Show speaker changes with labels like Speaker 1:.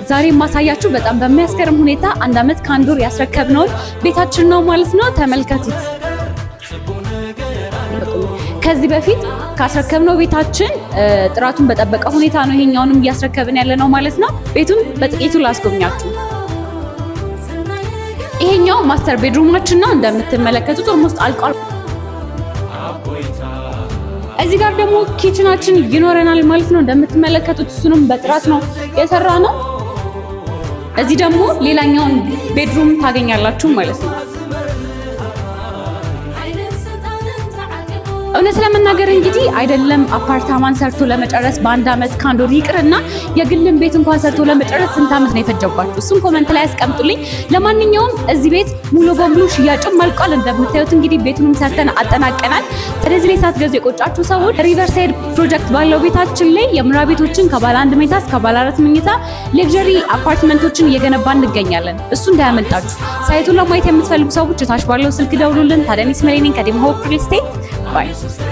Speaker 1: ዛሬ የማሳያችሁ በጣም በሚያስገርም ሁኔታ 1 አመት ከ1 ወር ያስረከብነውን ቤታችን ነው ማለት ነው። ተመልከቱት። ከዚህ በፊት ካስረከብነው ቤታችን ጥራቱን በጠበቀ ሁኔታ ነው ይሄኛውንም እያስረከብን ያለ ነው ማለት ነው። ቤቱን በጥቂቱ ላስጎብኛችሁ። ይሄኛው master bedroom ኣችን ነው። እንደምትመለከቱት almost አልቋል። እዚህ ጋር ደግሞ kitchen ኣችን ይኖረናል ማለት ነው። እንደምትመለከቱት እሱንም በጥራት ነው የሰራነው። እዚህ ደግሞ ሌላኛውን bedroom ታገኛላችሁ ማለት ነው። እውነት ለመናገር እንግዲህ አይደለም አፓርታማን ሰርቶ ለመጨረስ በ1 አመት ከ1 ወር ይቅርና የግልን ቤት እንኳን ሰርቶ ለመጨረስ ስንት ዓመት ነው የፈጀባችሁ? እሱን comment ላይ ያስቀምጡልኝ። ለማንኛውም እዚህ ቤት ሙሉ በሙሉ ሽያጩም አልቋል። እንደምታዩት እንግዲህ ቤቱንም ሰርተን አጠናቀናል። ስለዚህ ላይ ሳትገዙ የቆጫችሁ ሰዎች Riverside ፕሮጀክት ባለው ቤታችን ላይ የመኖሪያ ቤቶችን ከባለ 1 መኝታ እስከ ባለ 4 መኝታ luxury አፓርትመንቶችን እየገነባ እንገኛለን። እሱ እንዳያመልጣችሁ። Site ኡን ለማየት የምትፈልጉ ሰዎች እታች ባለው ስልክ ደውሉልን። ታዲያ እኔ ነኝ ከዲማ ሆፕ real estate። Bye.